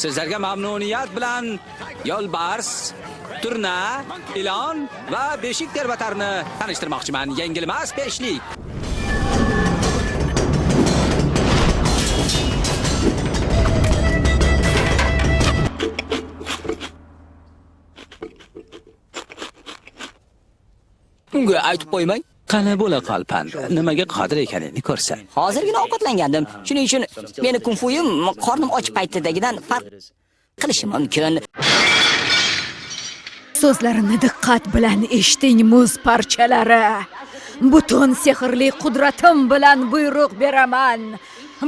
Sizlarga mamnuniyat bilan yo'lbars, turna, ilon va beshik terbatarni tanishtirmoqchiman. Yengilmas beshlik. Unga aytib qo'ymang. Qani bo'la qol panda, nimaga qodir ekaningni ko'rsan. Hozirgina ovqatlangandim. Shuning uchun meni kungfuyim qornim och paytidagidan farq qilishi mumkin. So'zlarimni diqqat bilan eshiting, muz parchalari. Butun sehrli qudratim bilan buyruq beraman.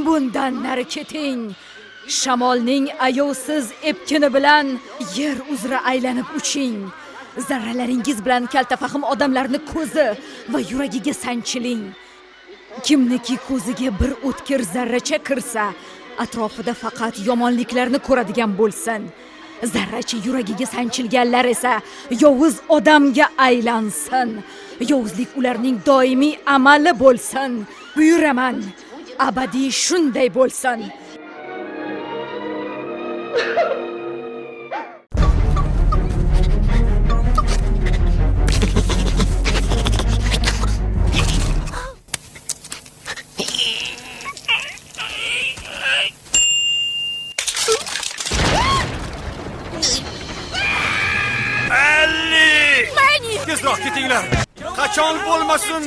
Bundan nari keting. Shamolning ayovsiz epkini bilan yer uzra aylanib uching. Zarralaringiz bilan kaltafahm odamlarni ko'zi va yuragiga sanchiling. Kimniki ko'ziga bir o'tkir zarracha kirsa, atrofida faqat yomonliklarni ko'radigan bo'lsin. Zarracha yuragiga sanchilganlar esa yovuz odamga aylansin. Yovuzlik ularning doimiy amali bo'lsin. Buyuraman, abadiy shunday bo'lsin. Tezroq ketinglar. Qachon bo'lmasin,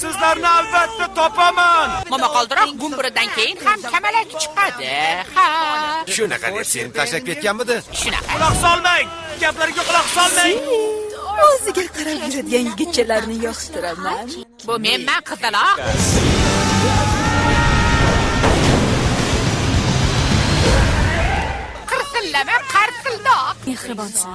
sizlarni albatta topaman. Momaqaldiroq gumburidan keyin ham kamalak chiqadi. Ha, Shunaqa deb seni tashlab ketganmidi? Shunaqa. Quloq solmang. Gaplariga quloq solmang. O'ziga qarab yuradigan yigitchalarni yoqtiraman. Bu menman, qizaloq. Qirsillama, qarsildoq. Mehribonsan.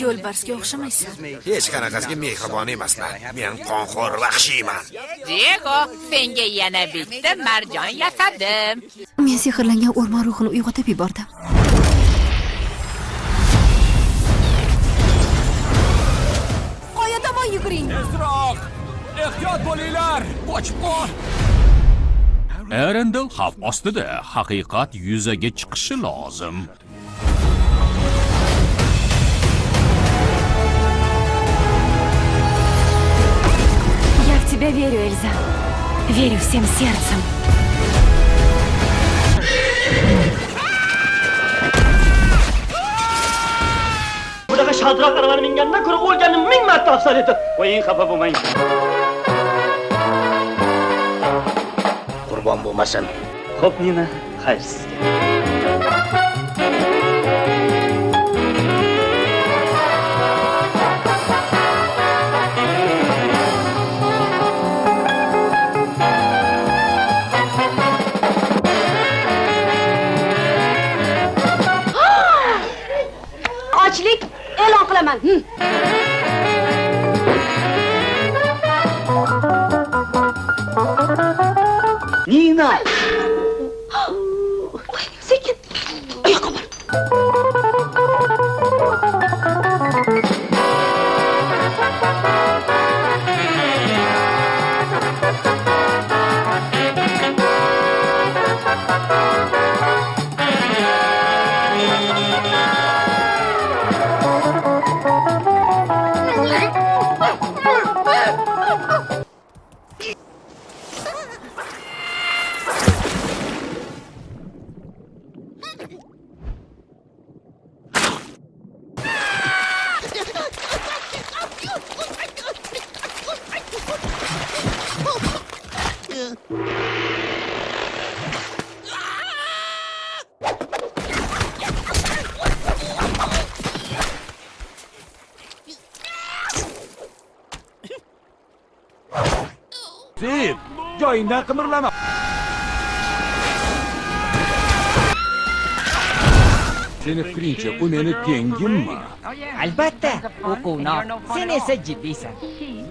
Yo'lbarsga o'xshamaysan. Hech qanaqasiga mehribon emasman. Men qonxo'r vahshiyman. Diego, senga yana bitta marjon yasadim. Men sehrlangan o'rmon ruhini uyg'otib yubordim. Qoya tomon yuguring. Tezroq! Ehtiyot bo'linglar! Qochib qol! Erendel xavf ostida, haqiqat yuzaga chiqishi lozim. Я в тебя верю, Эльза. Верю всем сердцем. Bunaqa shaldiroq aravani mingandan ko'ra o'lganim ming marta afzal edi. Qo'ying, xafa bo'lmang. Qurbon bo'lmasin. Xo'p, Nina, xayr sizga. Ochlik e'lon qilaman. Nina! Sekin. Oyoqqa bor. Sen joyingdan qimirlama. Seni fikringcha u meni tengimmi? Albatta, u quvnoq. Sen esa jiddiysan.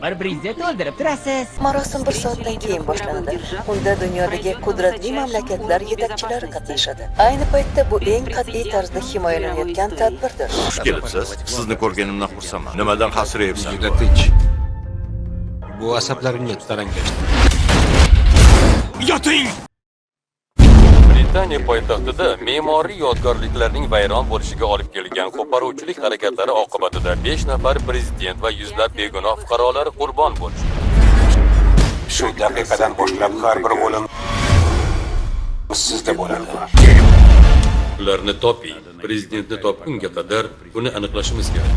Bir-biringizni to'ldirib turasiz. Marosim bir soatdan keyin boshlanadi. Unda dunyodagi qudratli mamlakatlar yetakchilari qatnashadi. Ayni paytda bu eng qat'iy tarzda himoyalanayotgan tadbirdir. Xush kelibsiz. Sizni ko'rganimdan xursandman. Nimadan hasrayapsan? Juda tinch. Bu asablarimga taranglashdi. Yoting! Britaniya poytaxtida me'moriy yodgorliklarning vayron bo'lishiga olib kelgan qo'poruvchilik harakatlari oqibatida 5 nafar prezident va yuzlab begunoh fuqarolar qurbon bo'lishdi. Shu daqiqadan boshlab har bir o'lim sizda bo'ladi. Ularni toping, prezidentni topgunga qadar buni aniqlashimiz kerak.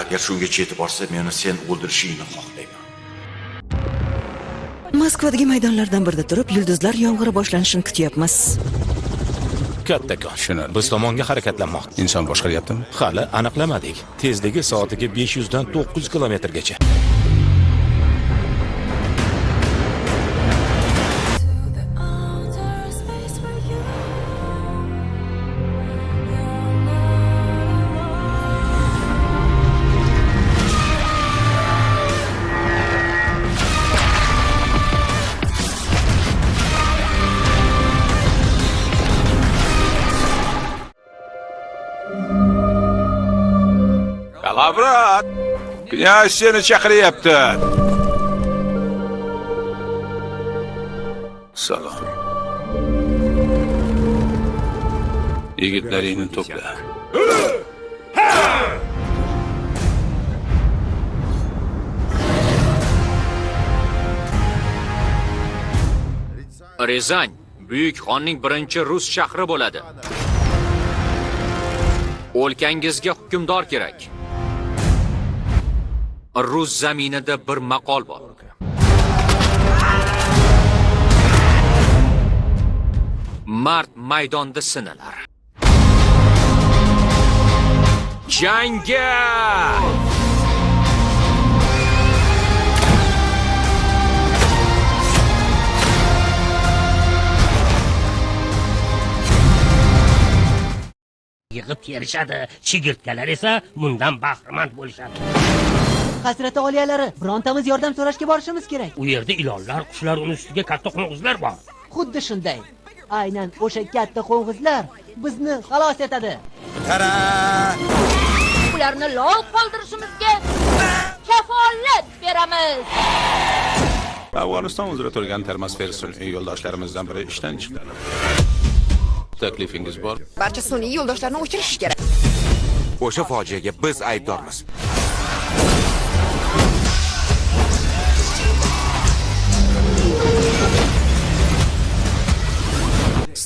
Agar shungacha yetib borsa, meni sen o'ldirishingni xohlayman. Moskvadagi maydonlardan birida turib, yulduzlar yomg'iri boshlanishini kutyapmiz. Kattakon. Biz tomonga harakatlanmoqda. Inson boshqaryaptimi? Hali aniqlamadik. Tezligi soatiga 500 dan 900 kilometrgacha. Kalabrat! Knyaz seni chaqiryapti. Salom. Yigitlaringni to'pla. Ryazan buyuk xonning birinchi rus shahri bo'ladi. O'lkangizga hukmdor kerak. Rus zaminida bir maqol bor. Mard maydonda sinalar. Jangga! Yig'ib terishadi, chigirtkalar esa bundan bahramand bo'lishadi. Hazrati oliyalari, birontamiz yordam so'rashga borishimiz kerak. U yerda ilonlar, qushlar, uni ustiga katta qo'ng'izlar bor. Xuddi shunday. Aynan o'sha katta qo'ng'izlar bizni xalos etadi. Ularni lol qoldirishimizga kafolat beramiz. Afg'oniston uzra turgan termosfer sun'iy yo'ldoshlarimizdan biri ishdan chiqdi. Taklifingiz bor? Barcha sun'iy yo'ldoshlarni o'chirish kerak. O'sha fojiaga biz aybdormiz.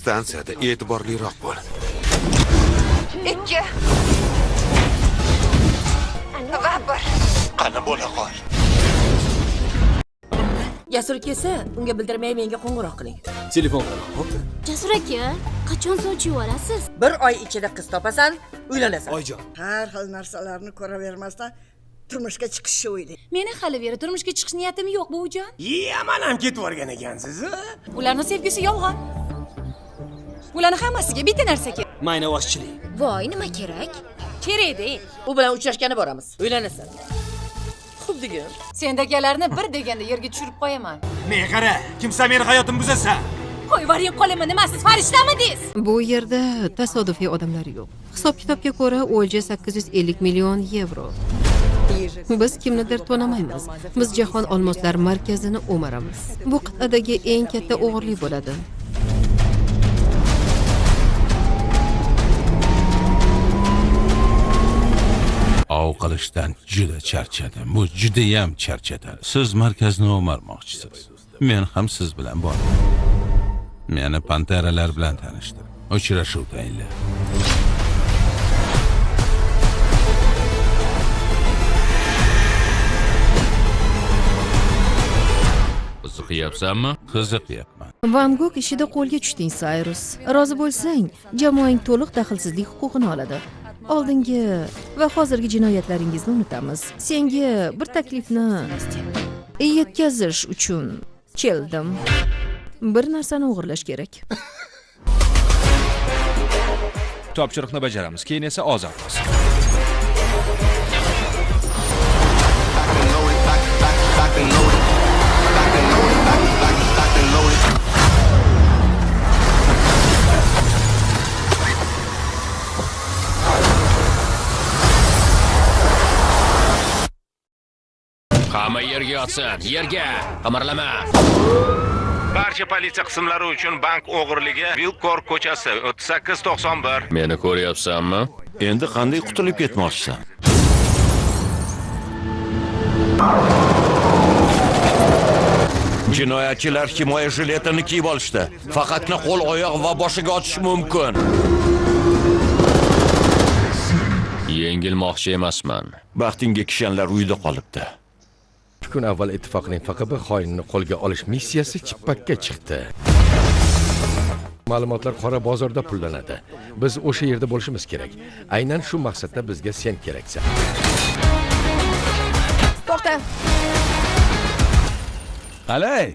Stansiyada e'tiborliroq bo'l. 2 va 1. Qani bo'la qol. Jasur kelsa, unga bildirmay menga qo'ng'iroq qiling. Telefon qilaman. Jasur aka, qachon sovchi yuborasiz? Bir oy ichida qiz topasan, uylanasan. Oyjon. Har xil narsalarni ko'ravermasdan turmushga chiqishni o'ylaydi. Meni hali beri turmushga chiqish niyatim yo'q, buvijon. Yaman ham ketib yuborgan ekansiz. Ularning sevgisi yolg'on. Ularning hammasiga bitta narsa kerak. Maynavozchilik. Voy, nima kerak? Kerak-da. U bilan uchrashgani boramiz. Uylanasan. Xo'p degan. Sendagalarni bir deganda yerga tushirib qo'yaman. Men qara, kimsan meni hayotimni buzasan? Qo'y, varing qo'limni, nima siz farishtamidingiz? Bu yerda tasodifiy odamlar yo'q. Hisob-kitobga ko'ra, o'lja 850 million yevro. Biz kimnidir to'namaymiz. Biz jahon olmoslar markazini o'maramiz. Bu qit'adagi eng katta o'g'irlik bo'ladi. Ov qilishdan juda charchadim. Bu judayam charchatadi. Siz markazni o'marmoqchisiz. Men ham siz bilan boraman. Meni panteralar bilan tanishtir. Uchrashuv tayinla. Qiziqyapsanmi? Qiziqyapman. Van Gog ishida qo'lga tushding, Cyrus. Rozi bo'lsang, jamoang to'liq daxlsizlik huquqini oladi. Oldingi va hozirgi jinoyatlaringizni unutamiz. Senga bir taklifni yetkazish uchun keldim. Bir narsani o'g'irlash kerak. Topshiriqni bajaramiz, keyin esa ozodmiz. Hamma yerga yotsin, yerga. Qimirlama. Barcha politsiya qismlari uchun bank o'g'irligi Vilkor ko'chasi 3891. Meni ko'ryapsanmi? Endi qanday qutulib ketmoqchisan? Jinoyatchilar himoya jiletini kiyib olishdi. Faqatgina qo'l, oyoq va boshiga otish mumkin. Yengilmoqchi emasman. Baxtingga kishanlar uyda qolibdi. 2 kun avval ittifoqning FQB xoinini qo'lga olish missiyasi chippakka chiqdi. Ma'lumotlar qora bozorda pullanadi. Biz o'sha yerda bo'lishimiz kerak. Aynan shu maqsadda bizga sen keraksan. To'xta. Qalay?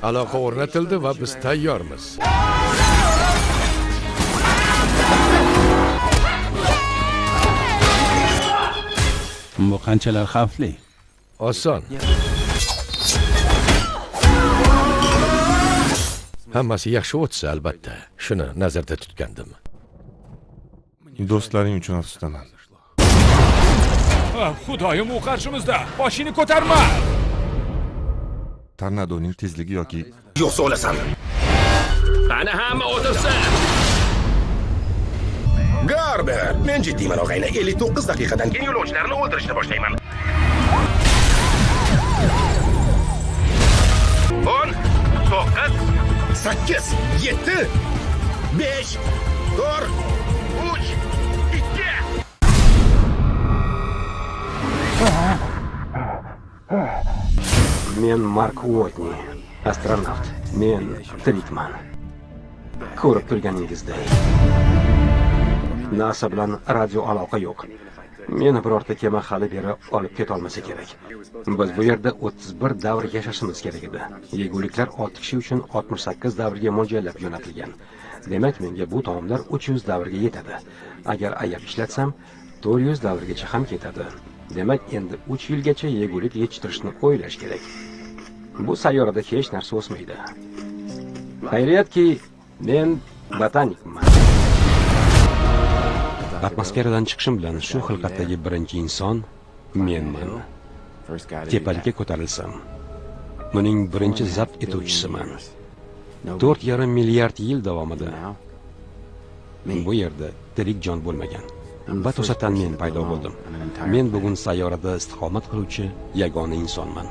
Aloqa o'rnatildi va biz tayyormiz. Bu qanchalar xavfli? Oson. Hammasi yaxshi o'tsa, albatta. Shuni nazarda tutgandim. Do'stlaring uchun afsusdaman. Xudoyim, u qarshimizda. Boshingni ko'tarma. Tornadoning tezligi yoki Yo'qsa o'lasan. Qani hamma o'tirsin. Garber, men jiddiyman og'ayni. 59 daqiqadan keyin yo'lovchilarni o'ldirishni boshlayman. 10, 9, 8, 7, 5, 4, 3, 2. Men Mark Uotni, astronavt. Men tirikman. Ko'rib turganingizdek. NASA bilan radio aloqa yo'q. Meni birorta kema hali beri olib ketolmasa kerak. Biz bu yerda 31 davr yashashimiz kerak edi. Yeguliklar 6 kishi uchun 68 davrga mo'ljallab jo'natilgan. Demak, menga bu taomlar 300 davrga yetadi. Agar ayab ishlatsam, 400 davrgacha ham ketadi. Demak, endi 3 yilgacha yegulik yetishtirishni o'ylash kerak. Bu sayyorada hech narsa o'smaydi. Xayriyatki, men botanikman. Atmosferadan chiqishim bilan shu xilqatdagi birinchi inson menman. Tepalikka ko'tarilsam, buning birinchi zabt etuvchisiman. 4,5 milliard yil davomida bu yerda tirik jon bo'lmagan. Va to'satdan men paydo bo'ldim. Men bugun sayyorada istiqomat qiluvchi yagona insonman.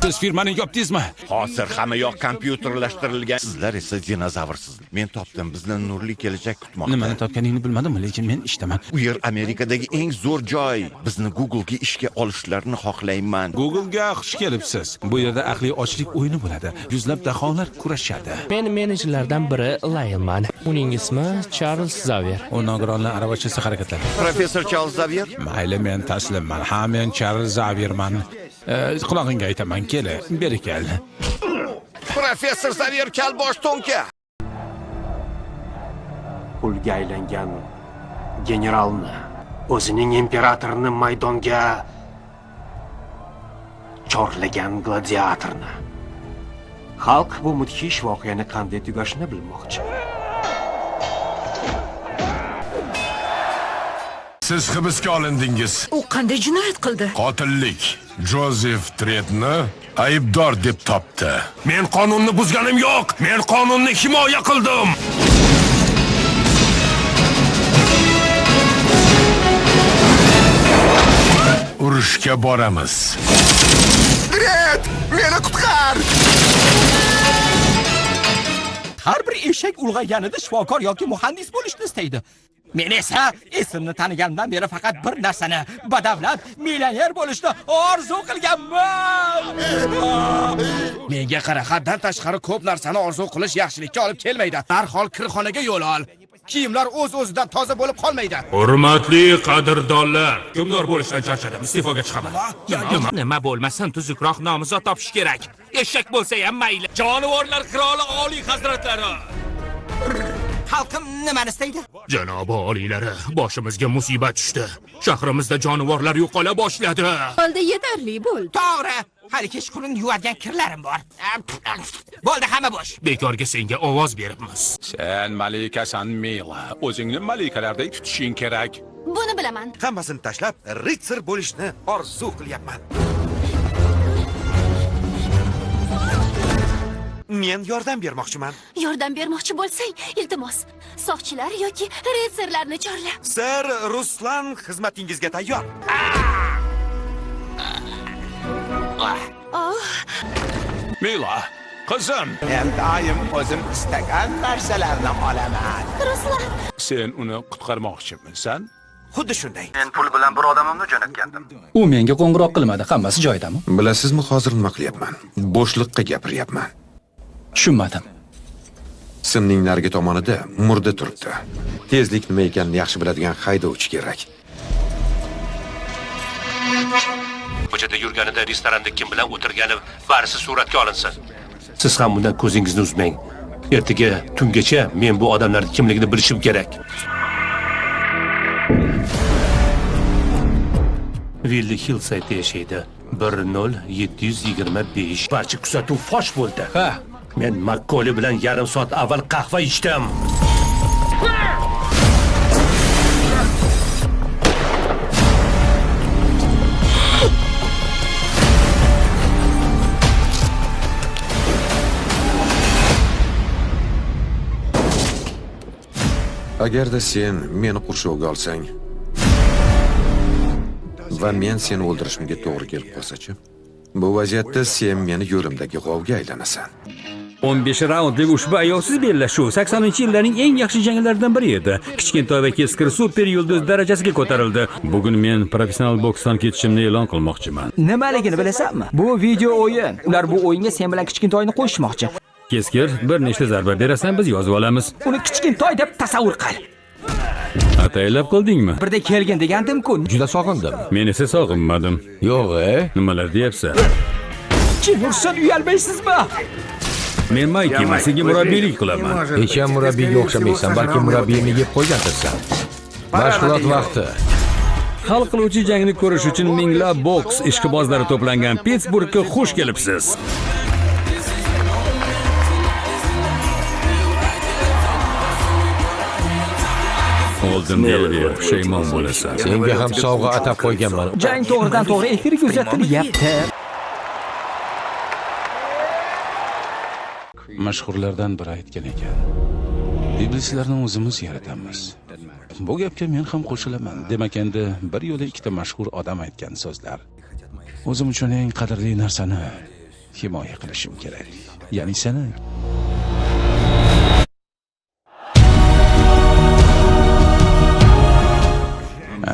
Siz firmani yopdingizmi? Hozir hamma yoq kompyuterlashtirilgan. Sizlar esa dinozavrsiz. Men topdim, bizni nurli kelajak kutmoqda. Nimani topganingni bilmadim, lekin men ishdaman. U yer Amerikadagi eng zo'r joy. Bizni Google'ga ishga olishlarini xohlayman. Google'ga xush kelibsiz. Bu yerda aqliy ochlik o'yini bo'ladi. Yuzlab daholar kurashadi. Men menejerlardan biri Laylman. Uning ismi Charles Xavier. U nogironlar aravachasi harakatlanadi. Professor Charles Xavier? Mayli, men taslimman. Ha, men Charles Xavierman. Qulog'ingga aytaman, kel, beri kel. Professor Xavier kalbosh to'nka. Qulga aylangan generalni, o'zining imperatorini maydonga chorlagan gladiatorni. Xalq bu mudhish voqeani qanday tugashini bilmoqchi. Siz hibsga olindingiz. U qanday jinoyat qildi? Qotillik. Jozef Tretni aybdor deb topdi. Men qonunni buzganim yo'q. Men qonunni himoya qildim. Urushga boramiz. Dret, meni qutqar! Har bir eshak ulg'ayganida shifokor yoki muhandis bo'lishni istaydi. Men esa esimni taniganimdan beri faqat bir narsani, badavlat millioner bo'lishni orzu qilganman. Menga qara, haddan tashqari ko'p narsani orzu qilish yaxshilikka olib kelmaydi. Darhol kirxonaga yo'l ol. Kiyimlar o'z-o'zidan toza bo'lib qolmaydi. Hurmatli qadrdonlar, hukmdor bo'lishdan charchadim, iste'foga chiqaman. Nima bo'lmasin, tuzukroq nomzod topish kerak. Eshak bo'lsa ham mayli. Jonivorlar qiroli oliy hazratlari. Xalqim nimani istaydi? Janobi oliylari, boshimizga musibat tushdi. Shahrimizda jonivorlar yo'qola boshladi. Bo'ldi, yetarli bo'ldi. To'g'ri. Hali kechqurun yuvadigan kirlarim bor. Bo'ldi, hamma bo'sh. Bekorga senga ovoz beribmiz. Sen malikasan, Mila. O'zingni malikalardek tutishing kerak. Buni bilaman. Hammasini tashlab, ritsar bo'lishni orzu qilyapman. Men yordam bermoqchiman. Yordam bermoqchi bo'lsang, iltimos, soqchilar yoki ritsarlarni chorla. Sir Ruslan xizmatingizga tayyor. Oh. Mila, qizim. Men doim o'zim istagan narsalarni olaman. Ruslan. Sen uni qutqarmoqchimisan? Xuddi shunday. Men pul bilan bir odamimni jo'natgandim. U menga qo'ng'iroq qilmadi, hammasi joyidami? Bilasizmi, hozir nima qilyapman? Bo'shliqqa gapiryapman. Tushunmadim. Simning narigi tomonida murda turibdi. Tezlik nima ekanini yaxshi biladigan haydovchi kerak. Ko'chada yurganida restoranda kim bilan o'tirgani barisi suratga olinsin. Siz ham bundan ko'zingizni uzmang. Ertaga tungacha men bu odamlarning kimligini bilishim kerak. Villi Hillside'da yashaydi. 10725. Barcha kuzatuv fosh bo'ldi. Ha. Men Makkoli bilan yarim soat avval qahva ichdim. Agarda sen meni qurshovga olsang va men seni o'ldirishimga to'g'ri kelib qolsa-chi? Bu vaziyatda sen meni yo'limdagi g'ovga aylanasan. 15 raundlik ushbu ayovsiz bellashuv 80-yillarning eng yaxshi janglaridan biri edi. Kichkintoy va keskir super yulduz darajasiga ko'tarildi. Bugun men professional boksdan ketishimni e'lon qilmoqchiman. Nimaligini bilasanmi? Bu video o'yin. Ular bu o'yinga sen bilan Kichkintoyni qo'shmoqchi. Keskir, bir nechta zarba berasan, biz yozib olamiz. Uni Kichkintoy deb tasavvur qil. Ataylab qildingmi? Birda kelgin degandim-ku. Juda sog'indim. Men esa sog'inmadim. Yo'q, Nimalar deyapsan? Jin ursin, uyalmaysizmi? Men Maykiman, senga murabbiylik qilaman. Hech ham murabbiyga o'xshamaysan, balki murabbiyni yeb qo'ygandirsan. Mashg'ulot vaqti. Hal qiluvchi jangni ko'rish uchun minglab boks ishqibozlari to'plangan Pittsburgga xush kelibsiz. Oldin deydi, pushaymon bo'lasan. Senga ham sovg'a atab qo'yganman. Jang to'g'ridan to'g'ri efirga uzatilyapti. Mashhurlardan biri aytgan ekan: "Iblislarni o'zimiz yaratamiz." Bu gapga men ham qo'shilaman. Demak, endi bir yo'la ikkita mashhur odam aytgan so'zlar. O'zim uchun eng qadrli narsani himoya qilishim kerak. Ya'ni seni.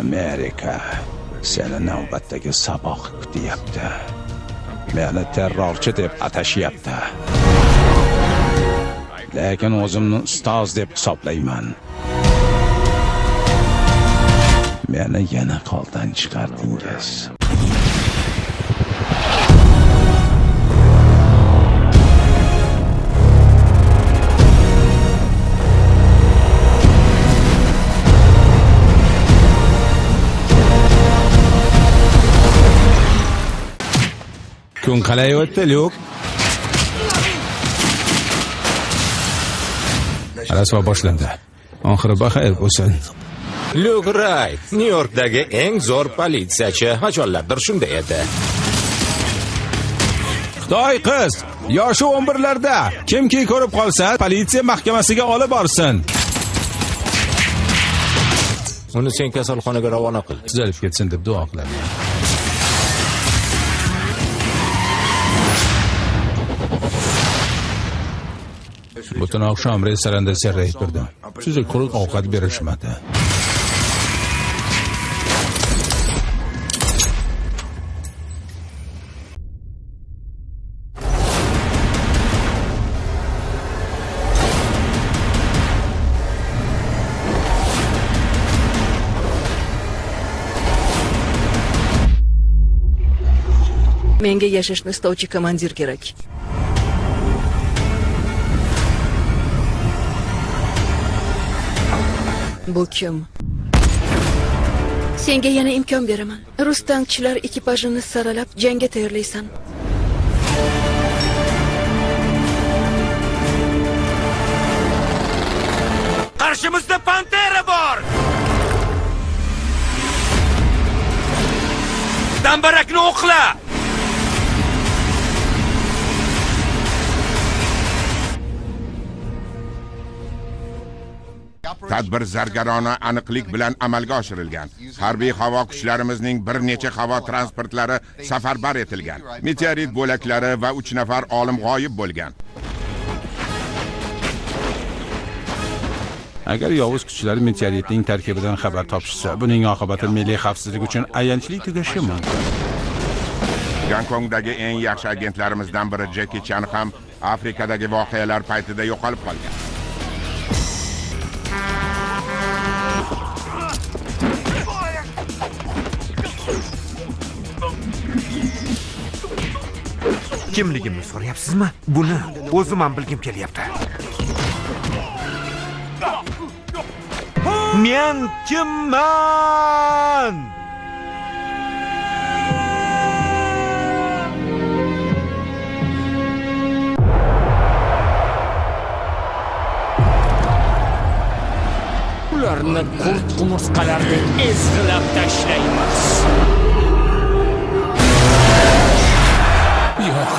Amerika seni navbatdagi saboq kutyapti. Meni terrorchi deb atashyapti. Lekin o'zimni ustoz deb hisoblayman. Meni yana qo'ldan chiqardingiz. Kun qalay o'tdi, Lyuk? Rasvo boshlandi. Oxiri baxayr bo'lsin. Lyuk Rayt, Nyu-Yorkdagi eng zo'r politsiyachi, qachonlardir shunday edi. Xitoy qiz, yoshi 11larda. Kimki ko'rib qolsa, politsiya mahkamasiga olib borsin. Uni sen kasalxonaga ravona qil. Tuzalib ketsin deb duo qilaman. Butun oqshom restoranda serrayib turdim. Tuzuk quruq ovqat berishmadi. Menga yashashni istovchi komandir kerak. Bu kim? Senga yana imkon beraman. Rus tankchilar ekipajini saralab jangga tayyorlaysan. Qarshimizda pantera bor. Dambarakni o'qla. Tadbir zargarona aniqlik bilan amalga oshirilgan. Harbiy havo kuchlarimizning bir necha havo transportlari safarbar etilgan. Meteorit bo'laklari va 3 nafar olim g'oyib bo'lgan. Agar yovuz kuchlar meteoritning tarkibidan xabar topishsa, buning oqibati milliy xavfsizlik uchun ayanchli tugashi mumkin. Gonkongdagi eng yaxshi agentlarimizdan biri Jeki Chan ham Afrikadagi voqealar paytida yo'qolib qolgan. Kimligimni so'rayapsizmi? Buni o'zim ham bilgim kelyapti. Men kimman? Ularni qurt qumursqalardek ezg'ilab tashlaymiz. Yo'q.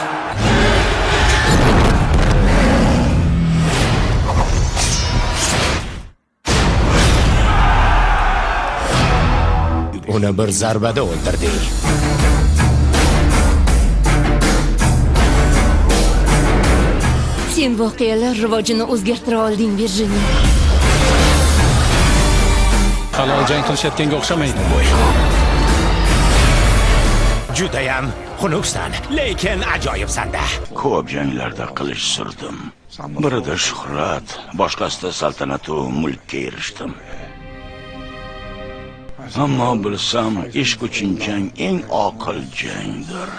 Uni bir zarbada o'ldirding. Sen voqealar rivojini o'zgartira olding, Virjiniya. Halol jang qilishayotganga o'xshamaydi. Judayam xunuksan, lekin ajoyibsan-da. Ko'p janglarda qilich surdim. Birida shuhrat, boshqasida saltanat va mulkka erishdim. Ammo bilsam, ishq uchun jang eng oqil jangdir.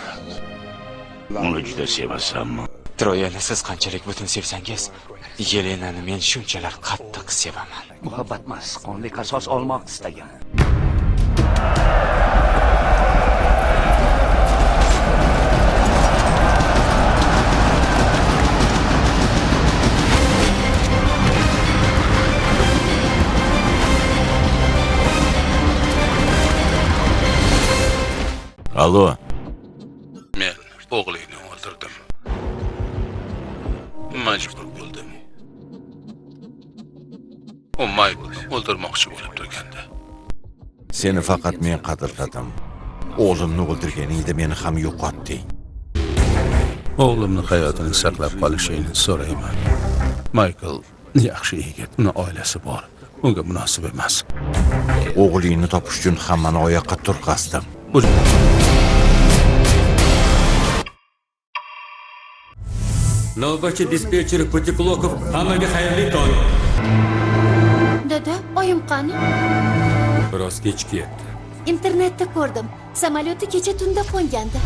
Uni juda sevasanmi? Troyani siz qanchalik butun sevsangiz, Yelenani men shunchalar qattiq sevaman. Muhabbatmas, qonli qasos olmoq istagan. Allo. Men o'g'lingni o'ldirdim. Majbur bo'ldim. U Maykl o'ldirmoqchi bo'lib turgandi. Seni faqat men qadrladim. O'g'limni o'ldirganingda meni ham yo'qotding. O'g'limni hayotini saqlab qolishingni so'rayman. Maykl yaxshi yigit, uni oilasi bor. Unga munosib emas. O'g'lingni topish uchun hammani oyoqqa turg'azdim. Navbatchi dispetcher Putiklokov, hammaga xayrli tong. Dada, oyim qani? Biroz kechikyapti. Internetda ko'rdim. Samolyoti kecha tunda qo'ngandi.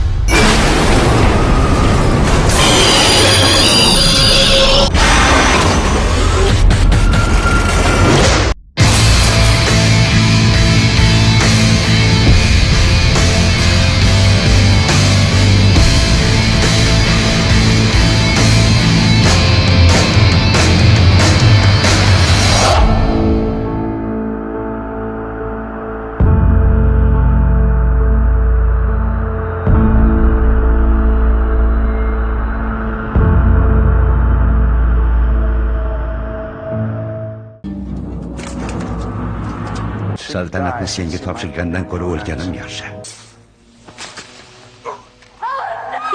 Saltanatni senga topshirgandan ko'ra o'lganim yaxshi.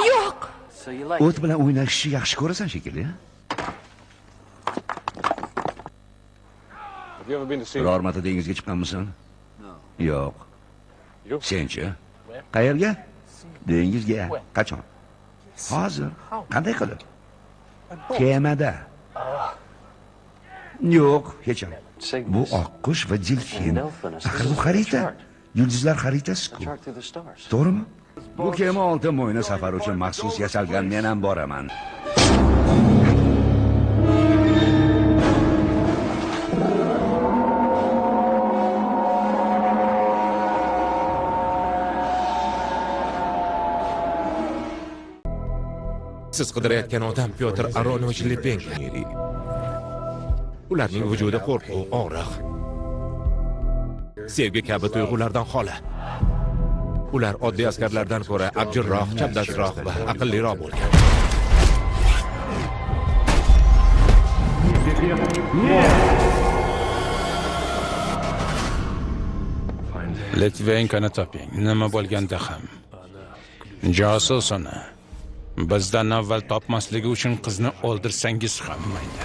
Yo'q. O't bilan o'ynashni yaxshi ko'rasan shekilli, ha? Biror marta dengizga chiqqanmisan? Yo'q. Senchi? Qayerga? Dengizga. Qachon? Hozir. Qanday qilib? Kemada. Yo'q, hech ham. Bu oqqush va delfin. Axir bu xarita. Yulduzlar xaritasi-ku. To'g'rimi? Bu kema oltin mo'yna safar uchun maxsus yasalgan. Men ham boraman. Siz qidirayotgan odam Pyotr Aronovich Lepenko. Ularning vujudi qo'rquv, og'riq, sevgi kabi tuyg'ulardan xoli. Ular oddiy askarlardan ko'ra abjirroq, chapdastroq va aqlliroq bo'lgan. Litvenkoni toping, nima bo'lganda ham. Josus uni bizdan avval topmasligi uchun qizni o'ldirsangiz ham mayli.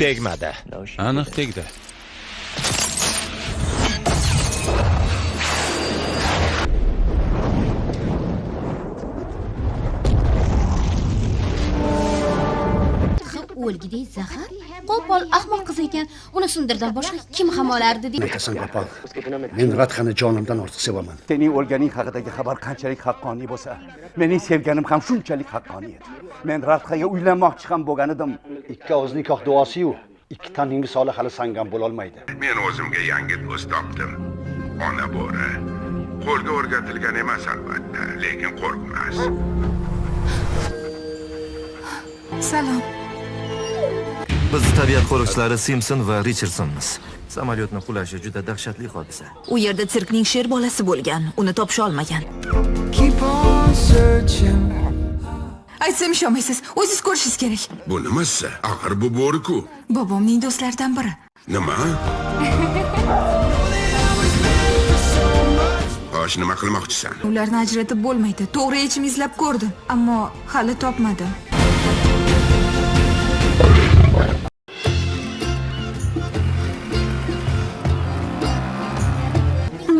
Tegmadi. Aniq tegdi. O'lgidek zahar. Qo'pol ahmoq qiz ekan. Uni sundirdan boshqa kim ham olardi deb. Aytasan, Gopal. Men Radxani jonimdan ortiq sevaman. Sening o'lganing haqidagi xabar qanchalik haqqoniy bo'lsa, mening sevganim ham shunchalik haqqoniy edi. Men Radxaga uylanmoqchi ham bo'lgan edim. Ikki og'iz nikoh duosi-yu, ikki tanning misoli hali sangam bo'lolmaydi. Men o'zimga yangi do'st topdim. Ona bo'ri. Qo'lga o'rgatilgan emas albatta, lekin qo'rqmas. Salom. Biz tabiat qo'riqchilari Simpson va Richardsonmiz. Samolyotni qulashi juda dahshatli hodisa. U yerda sirkning sher bolasi bo'lgan, uni topisha olmagan. Aytsam ishonmaysiz, o'zingiz ko'rishingiz kerak. Bu nimasi? Axir bu bo'ri-ku. Bobomning do'stlaridan biri. Nima? Xo'sh, nima qilmoqchisan? Ularni ajratib bo'lmaydi. To'g'ri yechim izlab ko'rdim, ammo hali topmadim.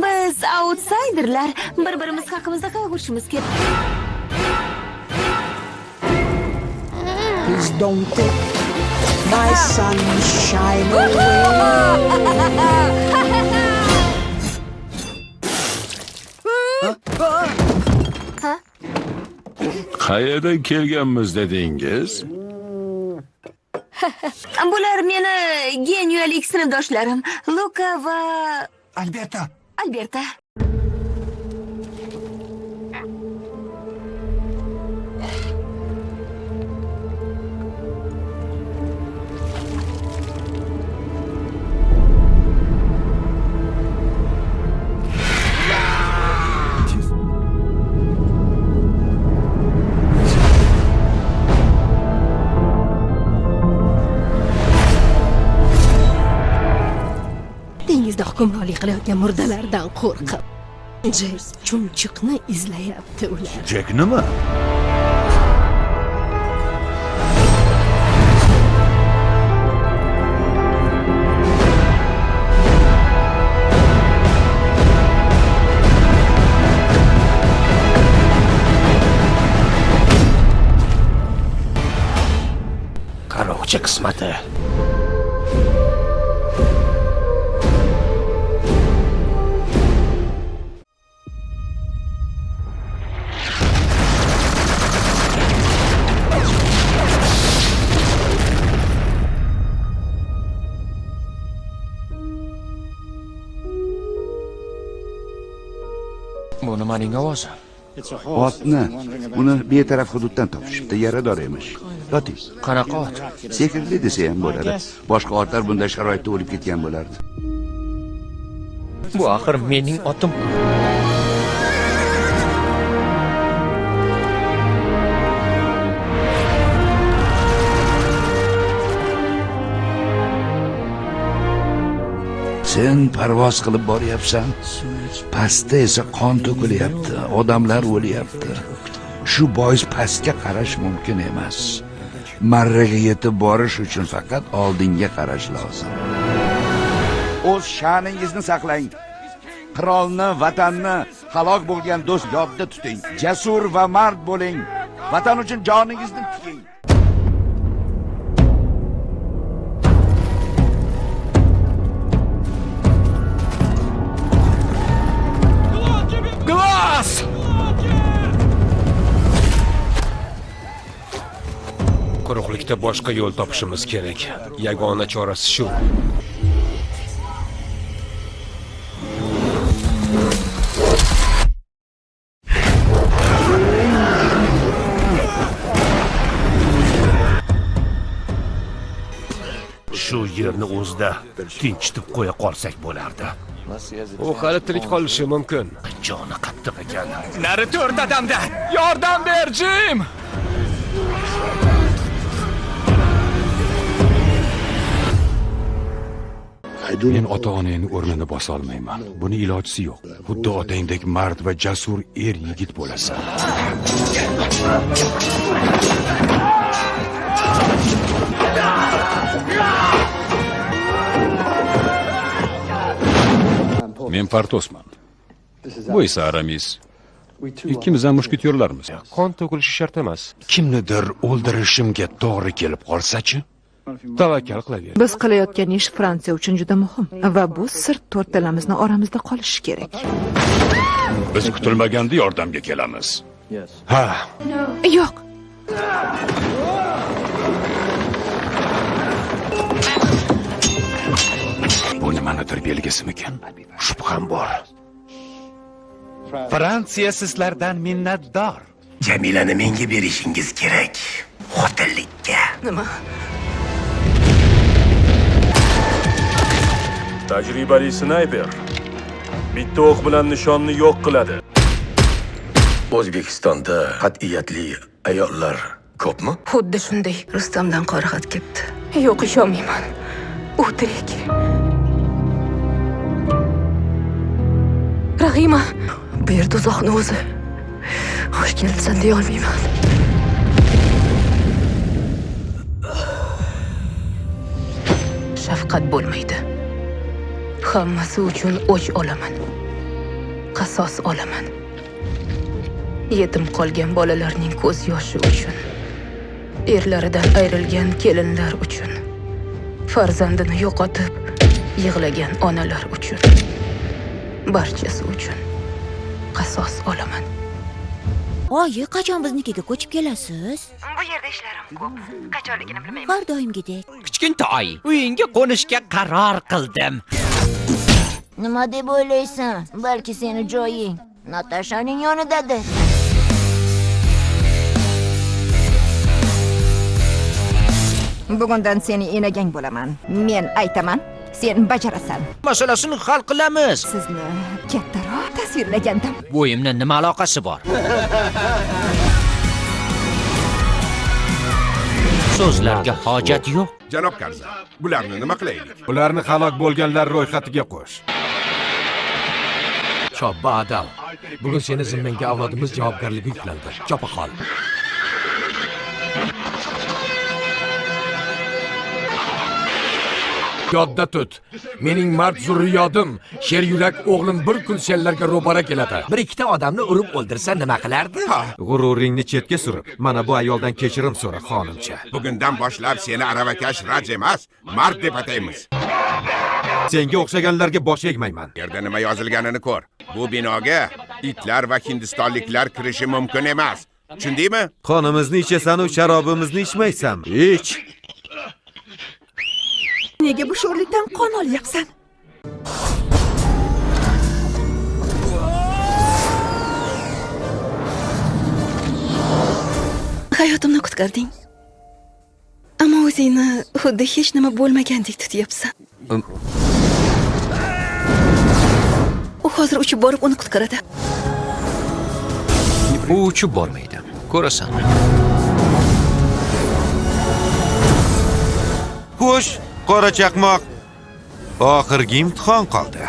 Biz outsiderlar bir-birimiz haqimizda qayg'urishimiz kerak. Please don't take my sunshine away. Ha? Qayerdan kelganmiz dedingiz? Bular meni geniyalik sinfdoshlarim Luka va Alberta. Alberta. Dengizda hukmronlik qilayotgan murdalardan qo'rqib, Jek chumchuqni izlayapti ular. Jek nima? Qaroqchi qismati. Bu nimaning ovozi? Otni, uni betaraf hududdan topishibdi, yarador emish. Yoting. Qanaqa ot? Sehrli desa ham bo'ladi. Boshqa otlar bunday sharoitda o'lib ketgan bo'lardi. Bu axir mening otim. Sen parvoz qilib boryapsan. Pastda esa qon to'kilyapti, odamlar o'lyapti. Shu bois pastga qarash mumkin emas. Marraga yetib borish uchun faqat oldinga qarash lozim. O'z sha'ningizni saqlang. Qirolni, vatanni, halok bo'lgan do'st yodda tuting. Jasur va mard bo'ling. Vatan uchun joningizni tiking. Glass! Quruqlikda boshqa yo'l topishimiz kerak. Yagona chorasi shu. Shu yerni o'zida tinchitib qo'ya qolsak bo'lardi. U hali tirik qolishi mumkin. Joni qattiq ekan. Nari to'rt odamda. Yordam ber, Jim! Men ota-onangni o'rnini bosa olmayman. Buni ilojisi yo'q. Xuddi otangdek mard va jasur er yigit bo'lasan. Men Portosman. Bu esa Aramis. Ikkimiz ham mushketyorlarmiz. Qon to'kilishi shart emas. Kimnidir o'ldirishimga to'g'ri kelib qolsa-chi? Tavakkal qilaver. Biz qilayotgan ish Fransiya uchun juda muhim va bu sir to'rttalamizning oramizda qolishi kerak. Biz kutilmaganda yordamga kelamiz. Ha. Yo'q. Bu nimanidir belgisimikan? Shubham bor. Fransiya sizlardan minnatdor. Jamilani menga berishingiz kerak. Xotinlikka. Nima? Tajribali snayper bitta o'q bilan nishonni yo'q qiladi. O'zbekistonda qat'iyatli ayollar ko'pmi? Xuddi shunday. Rustamdan qora xat kelibdi. Yo'q, ishonmayman. U tirik. Rahima, bu yer uzoqni o'zi. Xush kelibsan deya olmayman. Shafqat bo'lmaydi. Hammasi uchun o'ch olaman. Qasos olaman. Yetim qolgan bolalarning ko'z yoshi uchun, erlaridan ayrilgan kelinlar uchun, farzandini yo'qotib yig'lagan onalar uchun, barchasi uchun qasos olaman. Oyi, qachon biznikiga ko'chib kelasiz? Bu yerda ishlarim ko'p. Qachonligini bilmayman. Har doimgidek. Kichkintoy, uyingga qo'nishga qaror qildim. Nima deb o'ylaysan? Balki seni joying Natashaning yonidadir. Bugundan seni enagang bo'laman. Men aytaman, sen bajarasan. Masalasini hal qilamiz. Sizni kattaroq tasvirlagandim. Bo'yimni nima aloqasi bor? So'zlarga hojat yo'q. Janob Karzay, bularni nima qilaylik? Ularni halok bo'lganlar ro'yxatiga qo'sh. Choppa Adal. Bugun seni zimmangga avlodimiz javobgarligi yuklandi. Chopa qol. Yodda tut. Mening mard zurriyodim, sher yurak o'g'lim bir kun senlarga ro'bara keladi. Bir ikkita odamni urib o'ldirsa nima qilardi? G'ururingni chetga surib, mana bu ayoldan kechirim so'ra, xonimcha. Bugundan boshlab seni aravakash Raj emas, mard deb ataymiz. Senga o'xshaganlarga bosh egmayman. Yerda nima yozilganini ko'r. Bu binoga itlar va hindistonliklar kirishi mumkin emas. Tushundingmi? Qonimizni ichasan-u, sharobimizni ichmaysan. Ich. Nega bu sho'rlikdan qon olyapsan? Hayotimni qutqarding. Ammo o'zingni xuddi hech nima bo'lmagandek tutyapsan. U hozir uchib borib uni qutqaradi. U uchib bormaydi. Ko'rasan. Xo'sh, qora chaqmoq. Oxirgi imtihon qoldi.